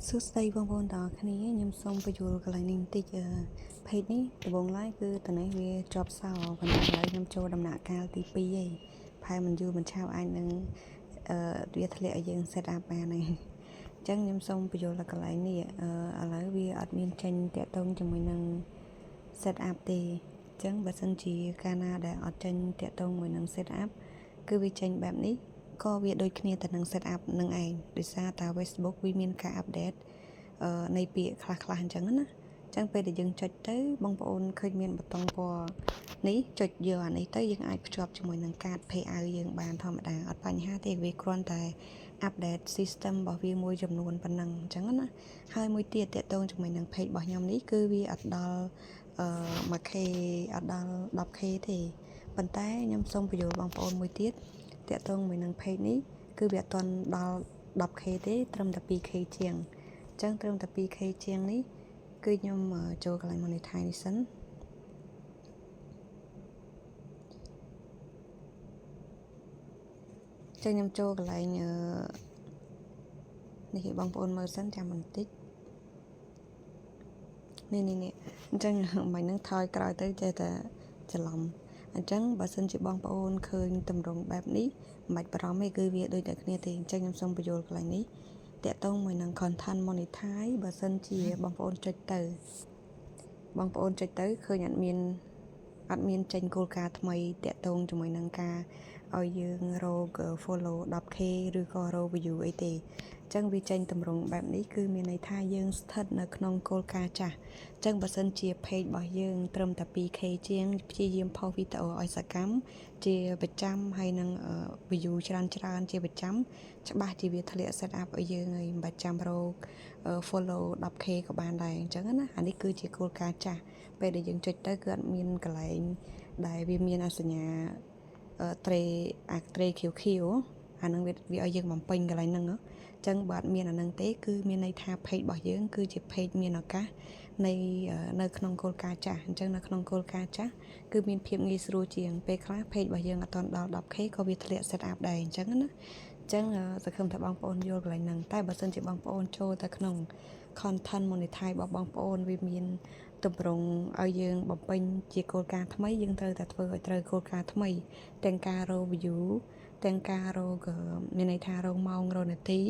សួស្តីបងប្អូនទាំងអស់គ្នាខ្ញុំសូមបញ្យល់កន្លែងនេះបន្តិចអឺ page នេះដំបូងឡើយគឺតនេះវាជាប់សោប៉ុន្តែឥឡូវខ្ញុំចូលដំណាក់កាលទី2ហើយប្រហែលមិនយូរមិនឆាប់អាចនឹងអឺវាធ្លាក់ឲ្យយើង set up បានហើយអញ្ចឹងខ្ញុំសូមបញ្យល់ដល់កន្លែងនេះអឺឥឡូវវាអត់មានចេញតាក់ទងជាមួយនឹង set up ទេអញ្ចឹងបើសិនជាកាលណាដែលអត់ចេញតាក់ទងមួយនឹង set up គឺវាចេញបែបនេះក៏វាដូចគ្នាទៅនឹង set up នឹងឯងដោយសារតា Facebook វាមានការ update អឺនៃពាក្យខ្លះខ្លះអញ្ចឹងណាអញ្ចឹងពេលដែលយើងចុចទៅបងប្អូនឃើញមានប៊ូតុងពណ៌នេះចុចយកអានេះទៅយើងអាចភ្ជាប់ជាមួយនឹងកាត payout យើងបានធម្មតាអត់បញ្ហាទេវាគ្រាន់តែ update system របស់វាមួយចំនួនប៉ុណ្ណឹងអញ្ចឹងណាហើយមួយទៀតតាក់ទងជាមួយនឹង page របស់ខ្ញុំនេះគឺវាអត់ដល់អឺ 1K អត់ដល់ 10K ទេប៉ុន្តែខ្ញុំសូមបញ្យល់បងប្អូនមួយទៀតតាក់ទងមួយនឹង page នេះគឺវាអត់ទាន់ដល់ 10K ទេត្រឹមតែ 2K ជាងអញ្ចឹងត្រឹមតែ 2K ជាងនេះគឺខ្ញុំចូលកន្លែង monetize នេះសិនចឹងខ្ញុំចូលកន្លែងនេះបងប្អូនមើលសិនចាំបន្តិចនេះនេះនេះអញ្ចឹងមិញហ្នឹងថយក្រោយទៅចេះតែច្រឡំអញ្ចឹងបើសិនជាបងប្អូនឃើញតម្រងបែបនេះមិនបាច់បារម្ភទេគឺវាដូចតែគ្នាទេអញ្ចឹងខ្ញុំសូមបញ្យល់កន្លែងនេះតាក់ទងមួយនឹង content monetize បើសិនជាបងប្អូនចុចទៅបងប្អូនចុចទៅឃើញអត់មានអត់មានចេញគោលការណ៍ថ្មីតាក់ទងជាមួយនឹងការឲ្យយើងរក follow 10K ឬក៏រក view អីទេអញ្ចឹងវាចេញតម្រងបែបនេះគឺមានន័យថាយើងស្ថិតនៅក្នុងគោលការណ៍ចាស់អញ្ចឹងបើសិនជា page របស់យើងត្រឹមតែ 2K ជាងព្យាយាមផុសវីដេអូឲ្យសកម្មជាប្រចាំហើយនឹង view ច្រើនច្រើនជាប្រចាំច្បាស់ជាវាធ្លាក់ set up ឲ្យយើងហើយមិនបាច់ចាំរក follow 10K ក៏បានដែរអញ្ចឹងណាអានេះគឺជាគោលការណ៍ចាស់ពេលដែលយើងចុចទៅគឺអត់មានកន្លែងដែលវាមានអសញ្ញាត្រេអាត្រេខៀវខៀវអាហ្នឹងវាវាឲ្យយើងបំពេញកន្លែងហ្នឹងអញ្ចឹងបើអត់មានអាហ្នឹងទេគឺមានន័យថា page របស់យើងគឺជា page មានឱកាសនៃនៅក្នុងគោលការណ៍ចាស់អញ្ចឹងនៅក្នុងគោលការណ៍ចាស់គឺមានភាពងាយស្រួលជាងពេលខ្លះ page របស់យើងអត់ទាន់ដល់ 10K ក៏វាធ្លាក់ set up ដែរអញ្ចឹងណាអញ្ចឹងសង្ឃឹមថាបងប្អូនយល់កន្លែងហ្នឹងតែបើសិនជាបងប្អូនចូលទៅក្នុង content monetize របស់បងប្អូនវាមានតម្រងឲ្យយើងបំពេញជាគោលការណ៍ថ្មីយើងត្រូវតែធ្វើឲ្យត្រូវគោលការណ៍ថ្មីទាំងការរក view ទាំងការរកមានន័យថារកម៉ោងរកនាទី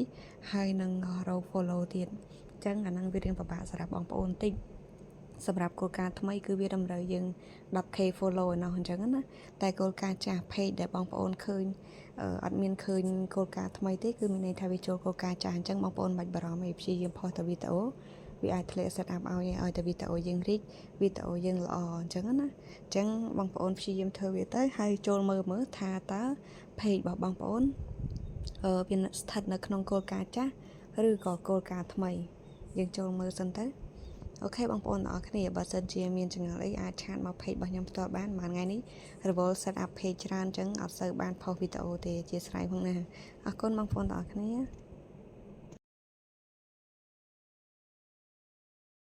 ហើយនឹងរក follow ទៀតអញ្ចឹងអាហ្នឹងវារៀងពិបាកសម្រាប់បងប្អូនតិចសម្រាប់គោលការណ៍ថ្មីគឺវាតម្រូវយើង 10K follow ឯណោះអញ្ចឹងណាតែគោលការណ៍ចាស់ page ដែលបងប្អូនឃើញអត់មានឃើញគោលការណ៍ថ្មីទេគឺមានន័យថាវាចូលគោលការណ៍ចាស់អញ្ចឹងបងប្អូនមិនបាច់បារម្ភទេព្យាយាមផុសតែវីដេអូវាអាចធ្លាក់ set up ឲ្យឲ្យតែវីដេអូយើងរីកវីដេអូយើងល្អអញ្ចឹងណាអញ្ចឹងបងប្អូនព្យាយាមធ្វើវាទៅហើយចូលមើលមើលថាតើ page របស់បងប្អូនអឺវាស្ថិតនៅក្នុងគោលការណ៍ចាស់ឬក៏គោលការណ៍ថ្មីយើងចូលមើលសិនទៅOK បងប្អូនទាំងអស់គ្នាបើសិនជាមានចម្ងល់អីអាច chat មក page របស់ខ្ញុំផ្ទាល់បានមួយថ្ងៃនេះរវល់ set up page ច្រើនអញ្ចឹងអត់សូវបានផុសវីដេអូទេអធ្យាស្រ័យផងណាអរគុណបងប្អូនទាំងអស់គ្នា។